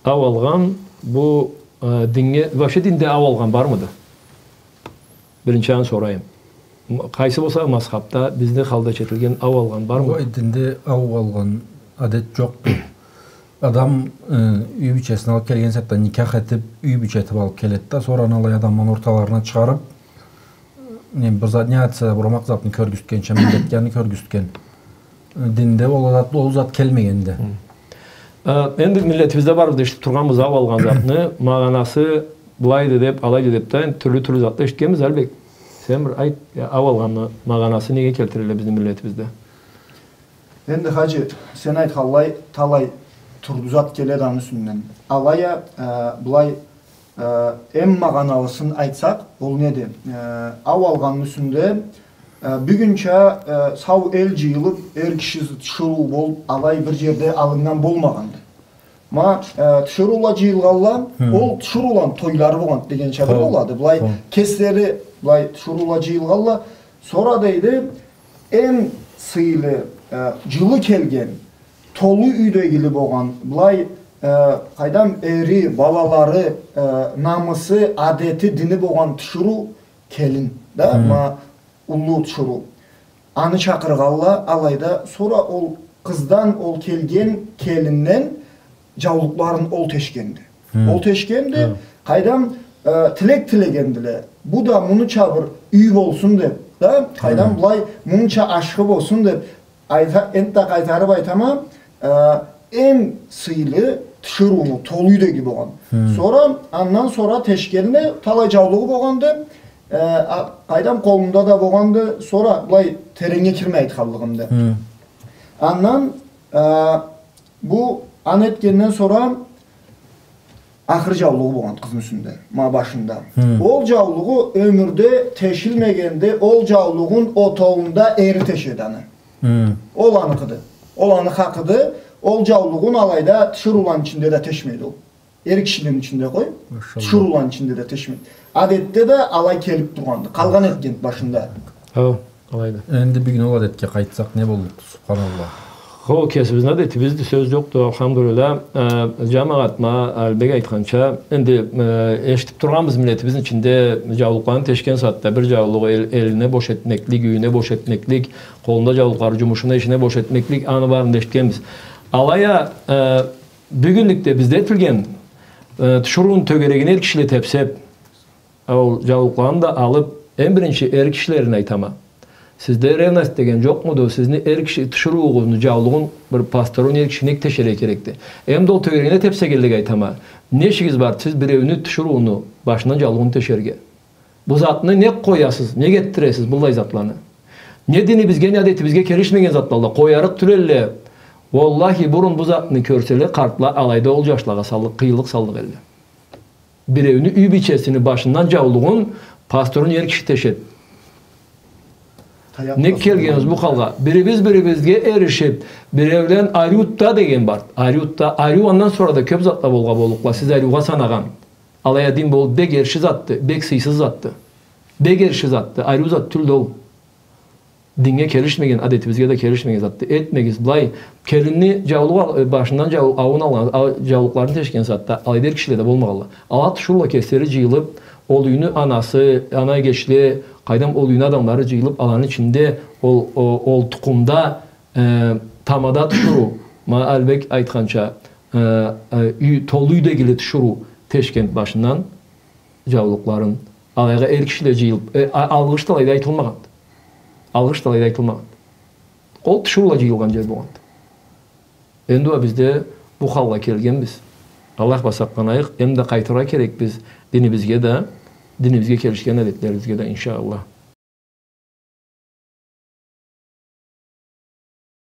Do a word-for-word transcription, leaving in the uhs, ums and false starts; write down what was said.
Ау алгъан, бу, э, динге, вообще динде ау алгъан бармыды? Биринчи аны сорайым. М-, къайсы болса мазхабда, бизде халда четилген ау алгъан бармыды? Огъай, динде ау алгъан адет джокъду. Адам, э, юй бийчесин алып келген сагъатда никях этип, юй бийче этип алып келеди да, сора аны алай адамланы орталарына чыгъарып, не, бир зат, не айтса, бурамакъ затны кёргюзтгенча, миллетге аны кёргюзтген. Динде ол зат, ол зат келмегенди. Хы. Э, энди миллетибизде бар, бизде эшитип тургъанбыз ау алгъан затны, магъанасы былайды деп, алайды деп да, энди тюрлю-тюрлю затла эшитгенбиз, Албек. Сен бир айт, я, ау алгъанны магъанасы неге келтирелле бизни миллетибизде? Энди, хаджи, сен айтханлай, талай тюрлю зат келеди аны юсюнден. Алай а, э, былай, э, эм магъаналысын айтсакъ, ол неди? Э, ау алгъанны юсюнде, э, бюгюнча, э, сау эл джыйылып, эр киши тиширыу болуп, алай бир джерде алыннган болмагъанды. Ма, э, тиширыула джыйылгъанла, хы, ол тиширыуланы тойлары болгъанды дегенча бир, хо, болады. Былай, хо, кеслери, былай, тиширыула джыйылгъанла, сора дейди, эм сыйлы, э, джылы келген, толу юйдегили болгъан, былай, э, къайдам, эри, балалары, э, намысы, адети, дини болгъан тиширыу келин да, хы, ма уллу тиширыу. Аны чакъыргъанла, алайда, сора ол къыздан, ол келген келинден джаулукъларын ол тешгенди. Хы. Ол тешгенди, хы, къайдам, э, тилек тилегендиле. Бу да мунуча бир юй болсун деп, да, къайдам, хы, былай мунуча ашхы болсун деп, айта, энтда къайтарып айтама, э, эм сыйлы тиширыуну, толу юйдеги болгъан. Хы. Сора, андан сора тешгенде талай джаулугъу болгъанды, э, а, къайдам, къолунда да болгъанды, сора былай тереннге кирмей айтханлыгъымды. Хы. Андан, э, бу аны этгенден сора ахыр джаулугъу болгъанды къызны юсюнде, ма башында. Хы. Ол джаулугъу ёмюрде тешилмегенди, ол джаулугъун отоуунда эри тешеди аны. Хы. Ол аныкъыды. Ол аны хакъыды. Ол джаулугъун алайда тиширыуланы ичинде да тешмейди ол. Эр кишилени ичинде къой, машалла, тиширыуланы ичинде да тешмейди. Адетде да алай келип тургъанды. Къалгъан этгенди башында. Хо, алайды. Энди бюгюн ол адетге къайтсакъ не боллукъду, субханаллах? Хо, кесибизни адетибизди, сёз джокъду, алхамдулиллах. Э, джамагъат, ма Албек айтханча, энди, э, эшитип тургъанбыз, миллетибизни ичинде джаулукъларын тешген сагъатда бир джаулугъу эл-, элине бош этмеклик, юйюне бош этмеклик, къолунда джаулукълары джумушуна, ишине бош этмеклик, аны барын да эшитгенбиз. Алай а, э, бюгюнлюкде бизде этилген, э, тиширыуну тёгерегине эр кишиле тепсеп, ол джаулукъларын да алып, эм биринчи эр кишилерине айтама. Сизде ревность деген джокъмуду? Сизни эр киши, тиширыуугъузну джаулугъун бир посторонний эр киши нек тешерге керекди? Эм да ол тёгерегине тепсегенлеге айтама. Не ишигиз барды сиз биреуню тиширыууну башындан джаулугъун тешерге? Бу затны нек къоясыз, нек этдиресиз быллай затланы? Не динибизге, не адетибизге келишмеген затла алай, къоярыкъ тюлелле. Уаллахи, бурун бу затны кёрселе, къартла, алайда ол джашлагъа саллыкъ, къыйынлыкъ саллыкъ элле. Биреуню юй бийчесини башындан джаулугъун посторонний эр киши тешеди. Нек келгенбиз бу халгъа? Бирибиз бирибизге эришип, биреулен ариуду да деген бар. Ариуду да, ариу андан сора да кёп затла болгъа боллукъла, сиз ариугъа санагъан. Алай а дин болуп бек эрши затды, бек сыйсыз затды. Бек эрши затды, ариу зат тюлдю ол. Динге келишмеген, адетибизге да келишмеген затды. Этмегиз былай. Келинни джаулугъу ал-, э, башындан джау-, ауун алгъан, а, джаулукъларын тешген сагъатда алайда эр кишиле да болмагъанла. Ала тиширыула кеслери джыйылып, ол юйню анасы, ана эгечле, къайдам, ол юйню адамлары джыйылып, аланы ичинде ол, о-, ол тукъумда, э, тамада тиширыу, ма Албек айтханча, э, э, юй-, толу юйдегили тиширыу тешгенди башындан джаулукъларын. Алайгъа эр кишиле джыйылып, э, а-, алгъыш да алайда айтылмагъанды. Алгъыш да алайда айтылмагъанды. Ол тиширыула джыйылгъан джер болгъанды. Энди уа бизде бу халгъа келгенбиз. Аллах бла сакъланайыкъ, эм да къайтыргъа керекбиз динибизге да, динибизге келишген адетлерибизге да, иншаАллах.